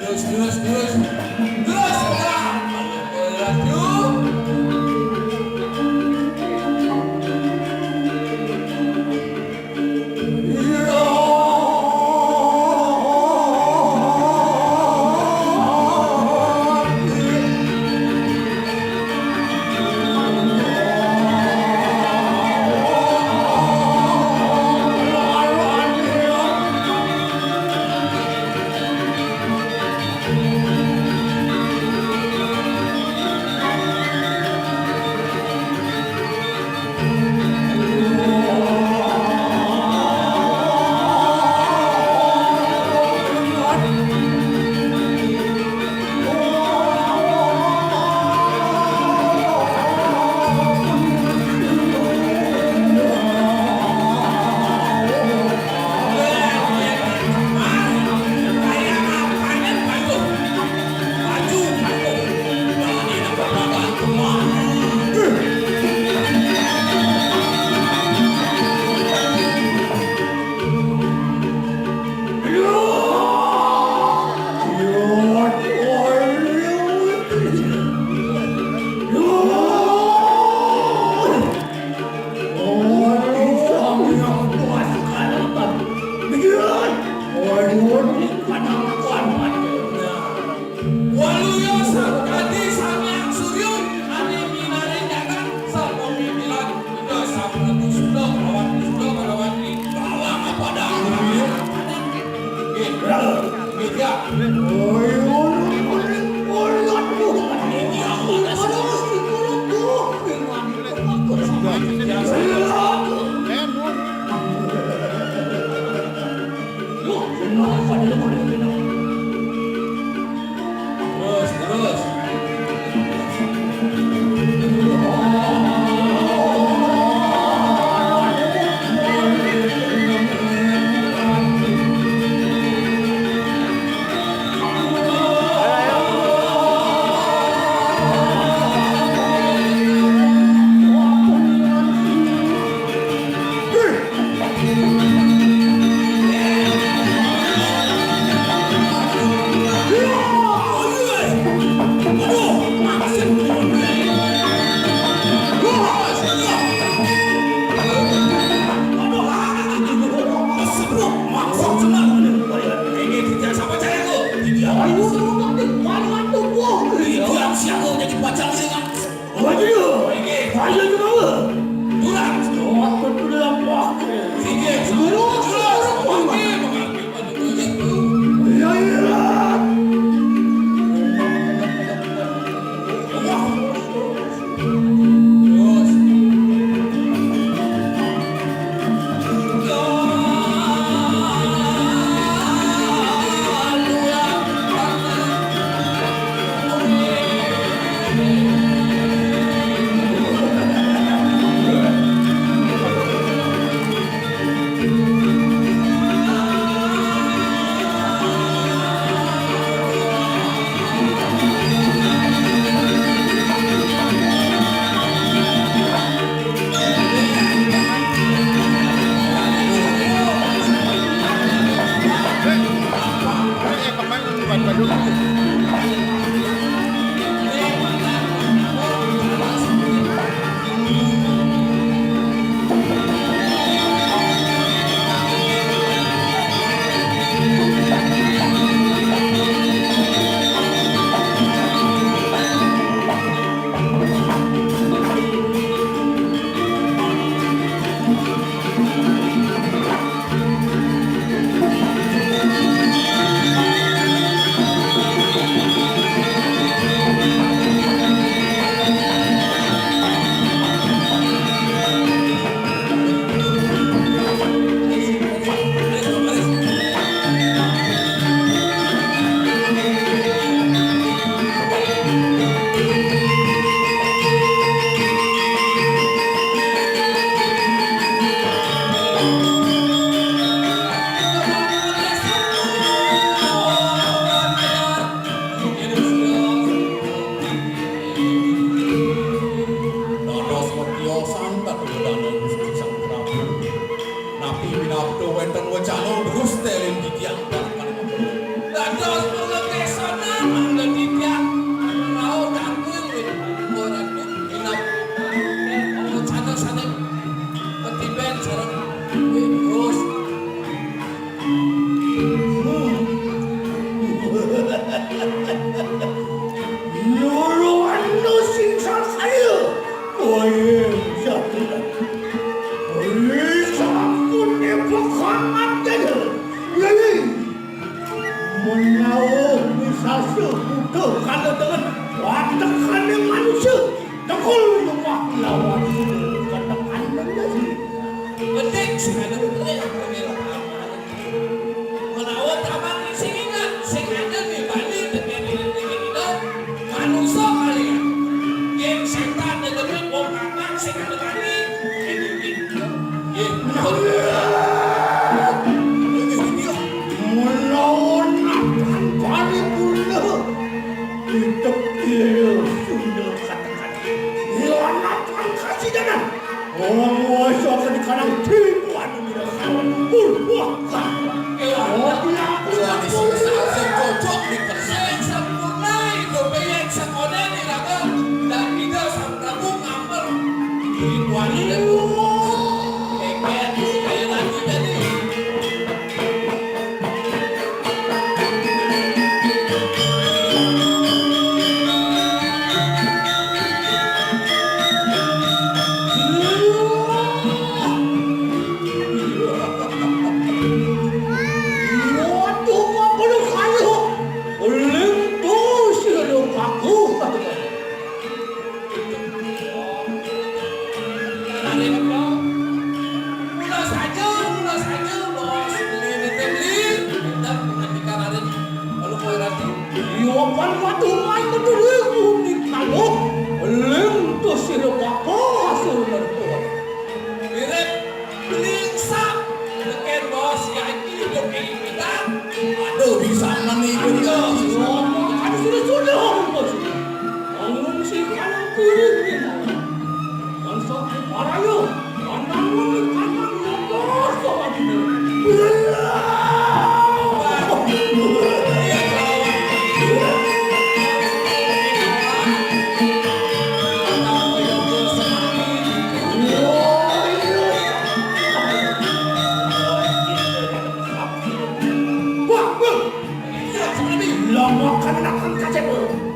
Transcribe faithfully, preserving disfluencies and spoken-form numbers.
Terus, terus, terus. Terus, terus. Waluya sakadi Sang Hyang Surya, ane minare jagat, sapamimpilan Ida Sang Prabu Sunda kalawan Sunda kalawan Ning Bawang Padang. Nggih. Nggih, ya. Terus, terus. Dados petiosan katuhunan Gusti Sang Prabu. Napi minabda wenten wecana Gusti ring titiang para panemon. Dados panglekesa Oh, bisa sebutuh kalau dengan watekan manusia. Tekul rumah lawan sudah katakan menjadi. Penting sih ada betul ya. Menawa taman sing ingat, sing ada di Bali, dengan ini, dengan itu, manusia kalian. Yang setan dan demi wong taman sing ada Bali, ini, ini. Menawa natan Bali pula. Hidup dia sudah katakan. Menawa natan kasih jalan. Wong wasa akan dikanang tipu anu mira sawan. Pun wah. Oh, dia aku. Tuhan Yesus, asing kocok di persen. Sempurna hidup yang sekolah di raga dan tidak sang Prabu ngamper. Di Tuhan itu. Eker, kayak lagi jadi. Waduh, apa lu kayu? Lintu sira kaku. Mula saja, mula saja, bos. Beli, beli, beli. Bentar, dengan tiga hari. Lalu mau ratu. Yo, pan waduh, mai kedua, unik kalau. Lintu sira kaku, hasil mertua. Mirip belingsap. Teken bos, ya iki hidup ing pitan. Aduh, bisa menipu, bos. Ngomong kan sudah-sudah, bos. Ngomong sih kanan kiri, bos. Bangsa parayu, kanan muni, kanan longgar, sama dina. Wah, wah. Iya, seperti lama kan akan kacau.